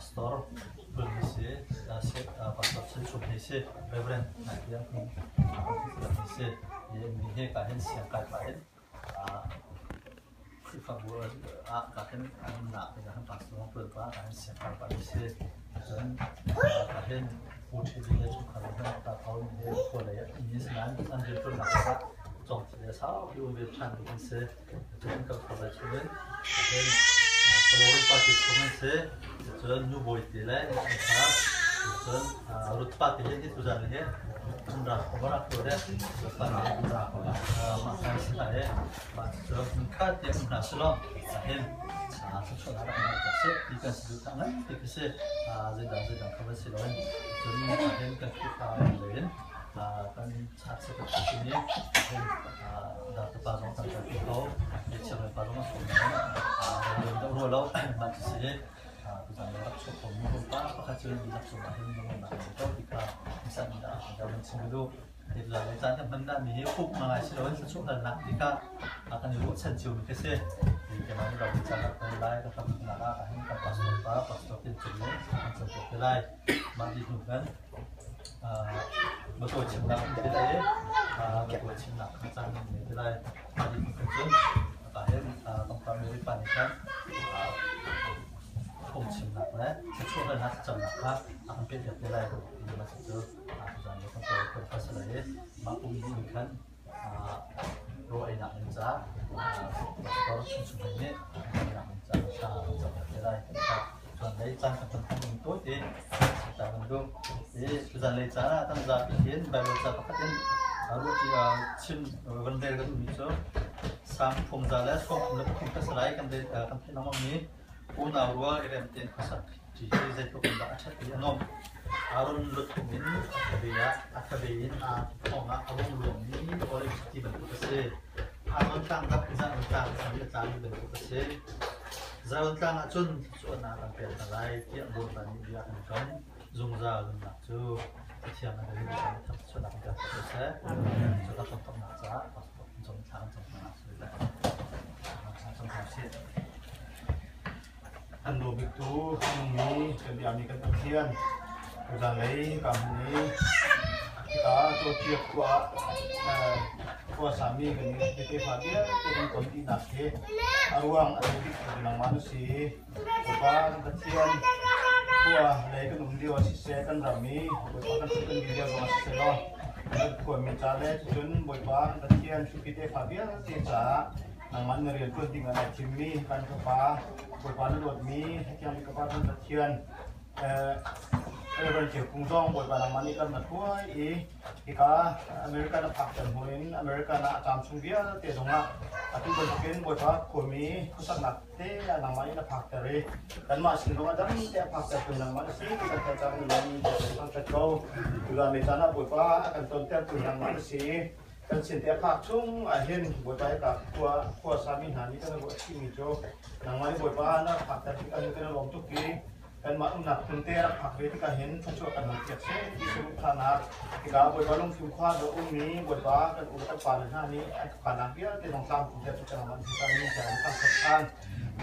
Pastor hlun hi si, Pastor Chin Chum hi si, Reverend nai tiang hi si. Mi he ka hin siang kai pa hin Khrihfabu ah ka hin an umnak ding ah hin pastor zong ṭuan pah, ka hin siangkai pah mi si. Cun ka hin Pu Ṭhi le chungkhar in hin ta ko mi hi khua lei ah mi si nain an rianṭuannak ah cawngthi le saupi um ve ṭhan ding an si. Cun kan khua lei chungin ka hin Kawlrawn party chung an si. Cun nu bawi te le innchungkhar cun Ruth pa te hi tuzan hi Tuzaan rak chuak khomi pumpak pakhat cu dihlak cungah hin lungrualnak a ngei ko ti kha hmasat ah kan chim ka duh. Tuzaan le caan kan hman dahmi hi uk ngai si loin thluachuah halnak ti kha kan i ruahchan ciomi khi si. Keimah nih ram caan ah kan lai, kan hramthoknak ah hin kan pastor pa, pastor tin cung in kan cawnpiak te lai. Mah dih hnu khan motor chimnak um te lai i motor chimnak kha caan kan ngei te lai. Mah dih hnu khan cun ah hin Dr. Mary pa nih khan phungchimnak le thluachuahnak thlacamnak kha a kan pehpiak te lai ti ma cu tuzaan le kan pawl kan phasa lai i mah pum dih in khan raw einak ding caah pastor chungchung hei nih einak ding caah thla kan campiak te lai cun lei caan kan ton thang tawi te ta kan duh i tuzaan lei caan ah kan zapi hin Bible ca pakhat in ruah chim van rel kan duhmi cu Sang phung za le 33 ka si lai kan kan theih lengmang mi unau rual i rem tein khuasak ṭi hi zeitluk in dah a ṭhat i a nuamh. Aaron luthum in a khabe ah a khabe in aa thawng ah a rung luangmi olive chiti bantuk a si. Aaron tlang dap Zion tlang sang i a tlami bantuk a si. Zion tlang ah cun thluachuahnak kan pek hna lai tiah Bawipa nih bia a kan kam. Zungzal nunnak cu Pathian a kan thluachuahnak kan pek ko seh. Cu ka thawngthawknak caah An daw biktu nungmi kan biami kan Pathian tuzaan lei ka hmun i hika Cawciak khua khua sami kan tefa vialte kan ton tinak hi a ruang a bik nangmah na si. Bawipa kan Pathian khua lei kan um lio ah siseh kan ram i Bawipa kan ṭhut kan dir lio zongah siseh law kan khuami ca le cucun Bawipa kan Pathian hrupi tefa vialte caah nangmah na rian ṭuan ding ah nai thimmi kan fapa Bawipa na dawtmi Thiang Bik Fapa kan Pathian Reverend Ceu Kung zong Bawipa nangmah nih lam na hruai i hika America na phak cang hnu in America na a caam chung vialte zongah atu bantukin Bawipa khuami khuasaknak te ah nangmah nih na phakter i kanmah sin zongah dam te a phaktertu nangmah na si ti kan theih caah kan lawm kan thangṭhat ko. Tuzaan lei caan ah Bawipa a kan tontertu nangmah na si i kan sin te a phak chung ah hin Bawipa hika khua khua sami hna nih kan ruah chihmi cu nangmah nih Bawipa na phakter tik ah hin kan i lawm tuk i kanmah umnak hmun te rak phak ve tikah hin thluachuah kan hal piak seh ti saduhthahnak tikah Bawipa lungfim khua do ummi Bawipa kan u le kan pa le hna nih an khuakhannak vialte zong tlamtling ter cu kan an si cang mi kan thangṭhat ṭhan.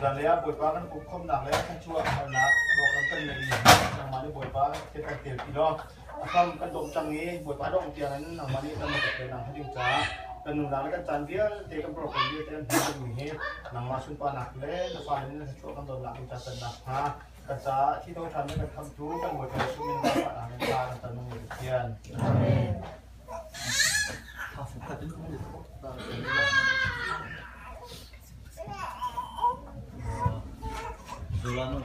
Zanlei ah Bawipa kan pumhkhawmnak le thluachuah halnak program kan neih mi hi nangmah nih Bawipa thil kan tel ti law a hram kan dawm cang i Bawipa dongh tiang in nangmah nih kan rak pe nang ding caah kan nunnak le kan caan vialte kan program vialte kan hman dingmi hi nangmah sunparnak le na fale nih na thluachuah kan donnak ding ca cannak hnga kan caah thi tho ṭhan le kan khamhtu kan Bawipa Jesuh min zaangfahnak in thla kan tan mi Pathian. Amen. Zulano.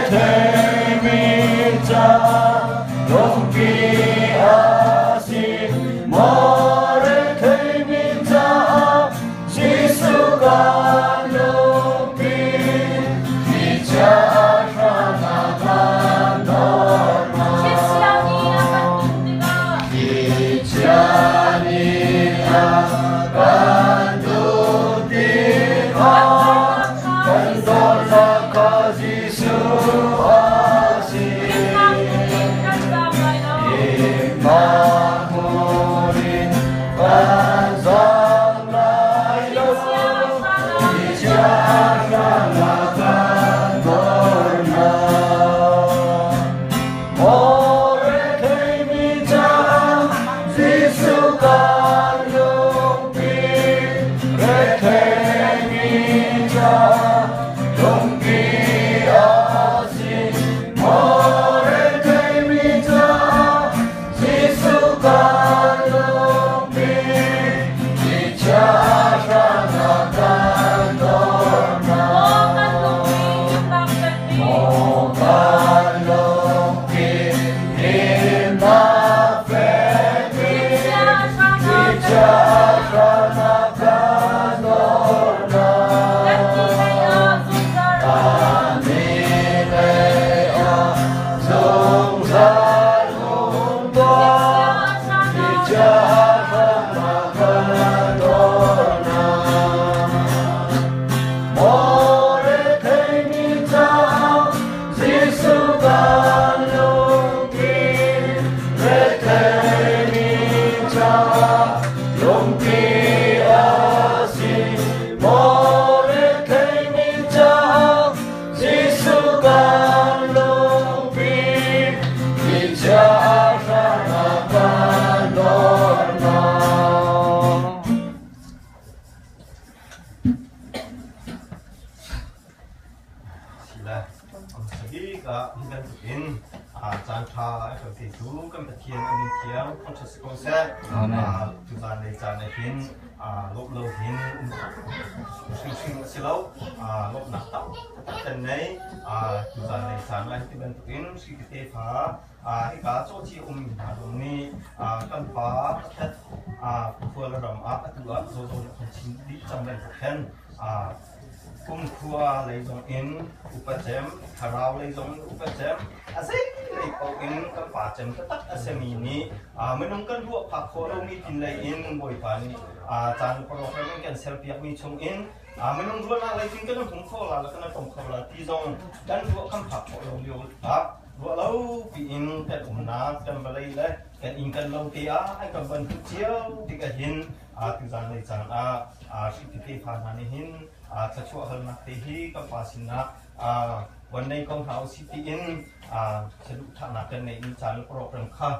Retheimi ca lungpi a si. Maw retheimi caah Jesuh kan lungpi. Thlichia hrangah kan dornak. Thlichia nih a kan dun tikah kan dawtnak kha Jesuh a si. Himnak hmun in kan zam lai lo. Thlichia hrangah kan dornak. Maw retheimi caah Jesuh kan lungpi, retheimi caah lungpi a si. Maw retheimi caah Jesuh kan lungpi, thlichia hrangah kan dornak. Maw kan lungpi, himnak fekmi, thlichia hrangah kan dornak. Kan lei ah zungzal um tuah, thlichia hrangah kan dornak. Maw retheimi caah Jesuh kan lungpi, retheimi caah lungpi a si. Maw retheimi caah Jesuh kan lungpi, thlichia hrangah kan dornak. Sile bik ah hi bantukin caan ṭha a kan petu kan Pathian a min thiang thangṭhat si ko seh. Tuzaan lei caan ah hin lawmh lo hin um hrimhrim a si lo. Lawmhnak taktak kan ngei. Tuzaan lei caan ah hi bantukin hri tete fa hika cawci a ummi hna zong nih kan pa pakhat khual ram ah atu ah zawzaw nih kan chim dih cang bantuk khan Kumkhua lei zong in upa cem, thlarau lei zong in upa cem, a zeilei paoh in kan pa cem taktak a simi nih minung kan ruah phak khawh lomi pinlei in Bawipa nih caan program in kan serpiakmi chung in minung ruahnak lei tin kan hung kho la le kan tong kho la ti zong kan ruah kan phak khawh lo lio ah ruah lo piin kan umnak kan vawlei le kan inn kan lo te ah an kan van hmuh cio tikah hin tuzan lei caan ah hripi tefa hna nih hin thluachuah halnak te hi kan pa sinah van nei ko hna usih tiin saduhthahnak kan neih mi caan program kha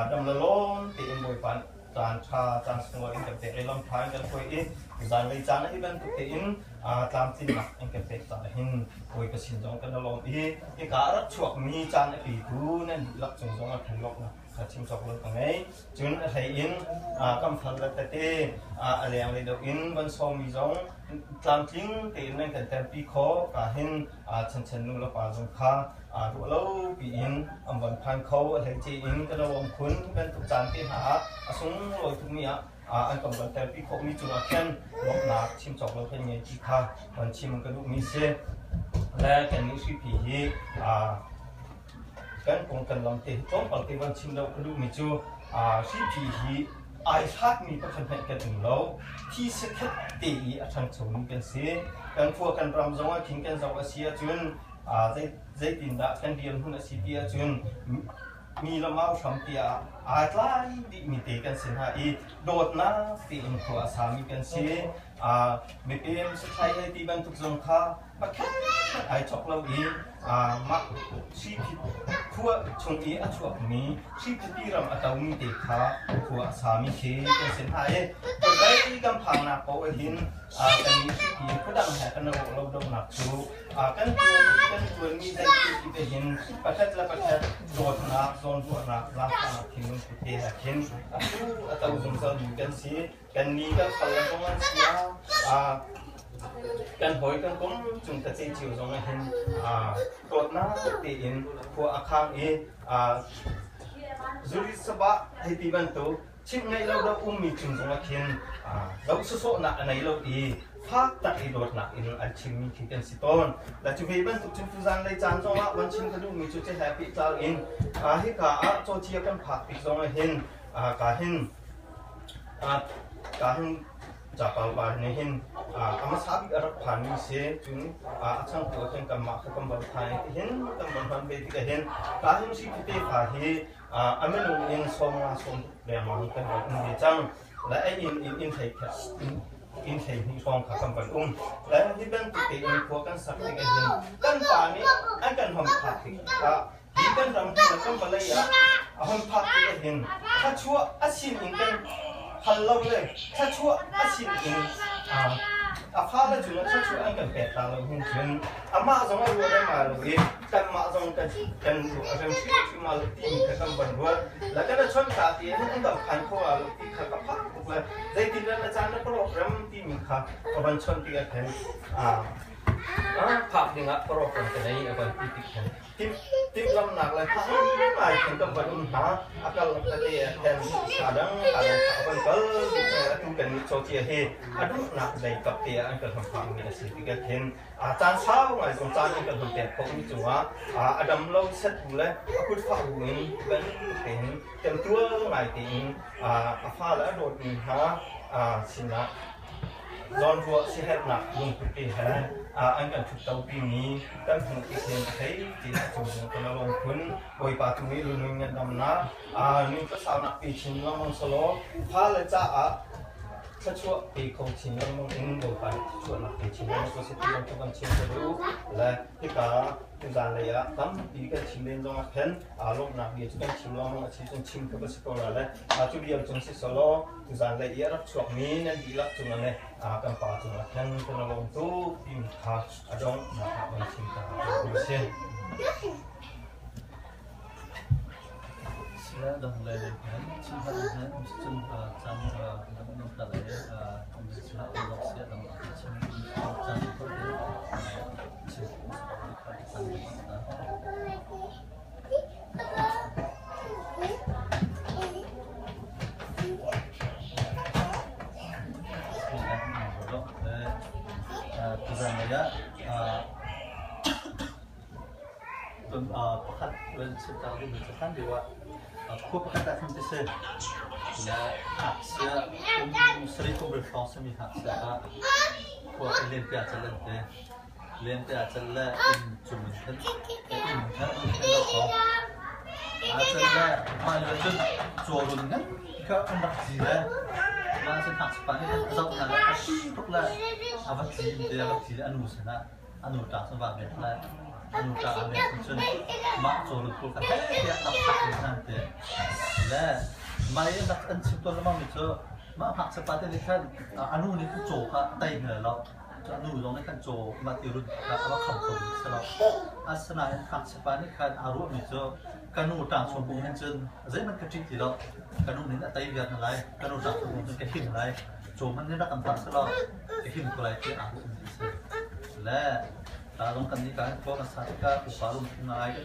dam le lawm tein Bawipa caan ṭha caan sunglawi in kan pek i lam ṭha in kan hruai i zanlei caan ah hi bantuk tein tlamtlinnak in kan pek caah hin Bawipa sin zong kan i lawm i hika a rak chuakmi caan a petu nan dihlak cung zong ah khan lawmhnak kha chim cawk lo ka ngei. Cun a hlei in kam far le tete a lenglei deuh in van sawmmi zong tlamtling tein nan kan terpi khawh ka hin chanchan nu le pa zong kha ruah lo piin an van phan kho. A hleice in kan lawm khun bantuk caan te hna ah a sunglawi tukmi ah an kan van terpi khawhmi cungah khan lawmhnak chim cawk lo kan ngei ti kha van chim ka duhmi si. Le kan nih hripi hi Kan kong kan lam te hi tlawmpal te van chim deuh ka duhmi cu hripi hi ai hlatmi pakhat hmanh kan um lo. Thi sakhet te i a ṭhangchomi kan si. Kan khua kan ram zong ah khin kan zoh a si ahcun zeitindah kan rian hmun a si ti ahcun mi le mau hram tiah aa tlai dihmi te kan si hna i dawtnak tein khua a sami kan si. Mipem sathlai hei ti bantuk zong kha pakhat ai cawk lo i mah khua chung i a chuakmi hri ram a tomi te kha khua a sami khi kan si hna i vawlei kan phangnak paoh hin kan nih hripi khuadang he kan rawh lo donak cu kan tuan kan tuanmi zeiti ti hin pakhat le pakhat dawtnak zawnruahnak zaangfahnak thinlung put te he khin a tu a to zungzalmi kan si. Kan ni kan fal le zong an si ah. Kan hawi kan kom cung tete cio zong ah hin dawtnak tein khua a khang i zuri sabah hei ti bantuk chimh ngaih lo do ummi cung zong ah khin zoh sawsawhnak a nei lo i fak tak i dawtnak in an chimmi khi kan si tawn. La cu ve bantuk cun tuzan lei caan zong ah van chim ka duhmi cu he pehtlai in hika ah cawcia kan phak tik zong ah hin ka hin ka hin Capar pa nih hin a hmasa bik a rak phanmi si. Cun a changtu ah khin kanmah kha kan van phan i hin kan van hman ve tikah hin ka hin hri tefa hi a minung in 50 60 lengmang kan van um ve cang. Le a inn in inn hlei inn 12 hrawng kha kan van um. Le hi bantuk tein khua kan sak tikah hin kan pa nih an kan hom phak tikah hi kan ram hi le kan vawlei ah a hon phak tikah hin thluachuah a sinin kan hal lo le thluachuah a sinin a fale cungah thluachuah an kan pek ta lo hin cun amah zong a ruah rem lo i kanmah zong kan kan ruah rem hrimhrim lo timi kha kan van ruat la kan a chon ta ti hin an kan phan kho lo ti kha ka phak tuk le zeitin na caan na program timi kha ka van chon tikah khan phak dingah program ka nei a van ti tik khan Timhlamhnak le ngai khin kan van um hna. A kal tete ah khin a dang a dang a van kal atu kan nih cawcia hi a duhnak lei kap te ah an kan hlam phakmi a si tikah khin a caan sau ngai zong caan an kan hlam pek khomi cungah a dam lo set bu le a kut fah bu in kan tein temtual ngai tein a fa le a dawtmi hna sinah Zawnruah siaherhnak lungput te he an kan ṭhutto-pimi kan hmuh ti khin a thei ti a cung zong kan lawm khun. Bawipa tu nih lunun ngandamnak nun khuasaunak pe chin lengmang selaw fale caah thluachuah pe kho chin lengmang in Bawipa nih thluachuahnak pe chin lengmang ko seh ti zong ka van chim ka duh. Le hika tuzaan lei ah tampi kan chim len zong ah khin lawmhnak bia cu kan chim lengmang a si cun chim kha va si ko la le cu bia cung si selaw Tuzanlei i a rak chuakmi nan dihlak cungah le kan pa cungah khan kan i lawm tuk timi kha a donghnak ah van chim ta a si. Sila dang le han chim han han cun caan dang dang ta le sila dang sia dang chim caan ko chim Pakhat chimter duhmi cu hlan lio ah khua pakhat ah khin siseh le ngakchia kum sarih kum riat hrawng simi ngakchia kha khua kan len piah cal an ti. Lente ah cal le inn cung in khan inn khan an khen lo ko. Aa cal le mah lio cun cawrun ngan kha an rak ci le mah cun ngakchia nih khan a zoh hna le a si tuk le a va ci te a va ci le a nu sinah a nu ṭa cun va mek le a nu ṭa a mek cun mah cawrun pawl kha heh tiah rak thak in hna te le mah i an rak an chim tawn lengmang mi cu mah ngakchia pa te nih khan a nu nih caw kha a tei hna lo. Cu a nu zong nih khan caw mah ti run kha a va kham kho ding si lo. Asinain ngakchia pa nih khan aa ruahmi cu ka nu ṭangchung kung hin cun zeihmanh ka ṭih ti lo. Ka nu nih a tei viar hna lai. Ka nu ṭangchung kung cun ka him lai. Caw hmanh nih rak kan tah selaw ka him ko lai tiah aa ruahmi a si. Le ta zong kan nih ka hin khua kan sa tikah pupa lungthin ngai kan.